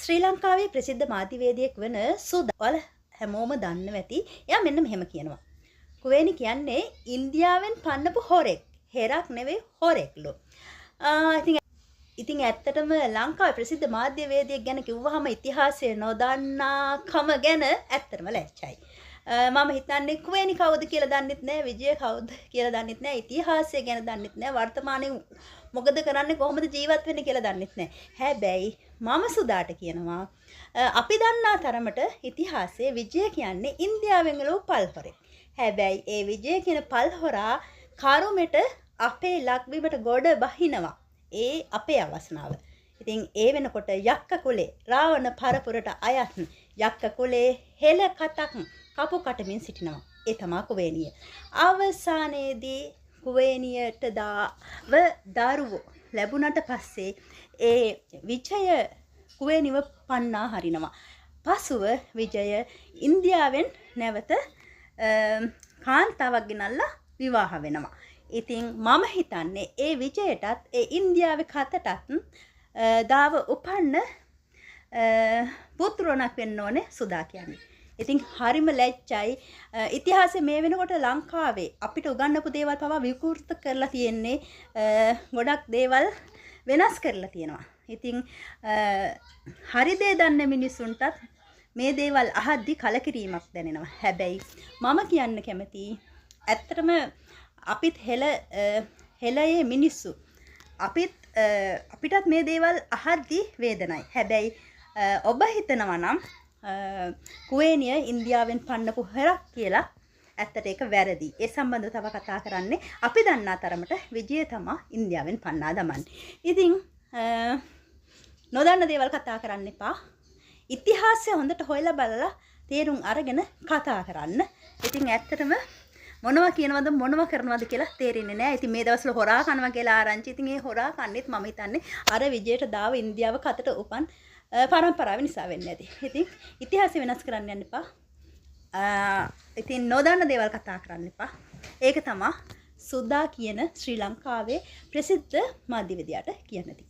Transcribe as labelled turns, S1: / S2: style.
S1: ශ්‍රී ලංකාවේ ප්‍රසිද්ධ මාධ්‍යවේදියෙක් වන සුදා ඔයාලා හැමෝම දන්නව ඇති. එයා මෙන්න මෙහෙම කියනවා. කුවේණි කියන්නේ ඉන්දියාවෙන් පන්නපු හොරෙක්. හෙරක් නෙවෙයි හොරෙක්ලු. ඉතින් ඇත්තටම ලංකාවේ ප්‍රසිද්ධ මාධ්‍යවේදියෙක් ගැන කිව්වහම ඉතිහාසය නොදන්නාකම ගැන ඇත්තටම ලැජ්ජයි. මම හිතන්නේ කුවේණි කවුද කියලා දන්නෙත් නෑ, විජය කවුද කියලා දන්නෙත් නෑ, ඉතිහාසය ගැන දන්නෙත් නෑ, වර්තමානයේ මොකද කරන්නේ කොහොමද ජීවත් වෙන්නේ කියලා දන්නෙත් නෑ. හැබැයි මම සුදාට කියනවා අපි දන්නා තරමට ඉතිහාසයේ විජය කියන්නේ ඉන්දියාවෙන් එළවූ පල්හොරෙක්. හැබැයි ඒ විජය කියන පල්හොරා කරුමෙට අපේ ලක්බිමට ගොඩ බහිනවා. ඒ අපේ අවසනාව. ඉතින් ඒ වෙනකොට යක්ක කුලේ රාවණ පරපුරට අයත් යක්ක කුලේ හෙළ කතක් කපු කටමින් සිටිනවා. ඒ තමා කුවේණිය. අවසානයේදී කුවේණියට දාව දරුවෝ ලැබුණට පස්සේ ඒ විජය කුවේණිව පන්නා හරිනවා. පසුව විජය ඉන්දියාවෙන් නැවත කාන්තාවක් ගෙනල්ලා විවාහ වෙනවා. ඉතින් මම හිතන්නේ ඒ විජයටත් ඒ ඉන්දියාවේ කතටත් දාව උපන්න පුත්‍රණක් වෙන්න ඕනේ සුදා කියන්නේ. ඉතින් හරිම ලැජ්ජයි. ඉතිහාසයේ මේ වෙනකොට ලංකාවේ අපිට උගන්වපු දේවල් පවා විකෘත කරලා තියෙන්නේ. ගොඩක් දේවල් වෙනස් කරලා තියෙනවා. ඉතින් හරි දේ දන්න මිනිසුන්ටත් මේ දේවල් අහද්දි කලකිරීමක් දැනෙනවා. හැබැයි මම කියන්න කැමති ඇත්තටම අපිත් හෙළයේ මිනිස්සු අපිත් අපිටත් මේ දේවල් අහද්දි වේදනයි. හැබැයි ඔබ හිතනවා නම් කුවේණිය ඉන්දියාවෙන් පන්නපු හොරක් කියලා ඇත්තට ඒක වැරදි. ඒ සම්බන්ධව තව කතා කරන්නේ අපි දන්නා තරමට විජය තමා ඉන්දියාවෙන් පන්නා දමන්නේ. ඉතින් නොදන්න දේවල් කතා කරන්න එපා. ඉතිහාසය හොඳට හොයලා බලලා තේරුම් අරගෙන කතා කරන්න. ඉතින් ඇත්තටම මොනවා කියනවද මොනවා කරනවද කියලා තේරෙන්නේ නෑ. ඉතින් මේ දවස්වල හොරා කනවා කියලා ආරංචි. ඉතින් ඒ හොරා කන්නේත් මම හිතන්නේ අර විජයට දාව ඉන්දියාව කතට උපන් පරම්පරාව නිසා වෙන්නේ නැති. ඉතින් ඉතිහාසය වෙනස් කරන්න යන්න එපා. ඉතින් නොදන්න දේවල් කතා කරන්න එපා. ඒක තමා සුදා කියන ශ්‍රී ලංකාවේ ප්‍රසිද්ධ මාධ්‍යවේදියාට කියන්න තියෙන්නේ.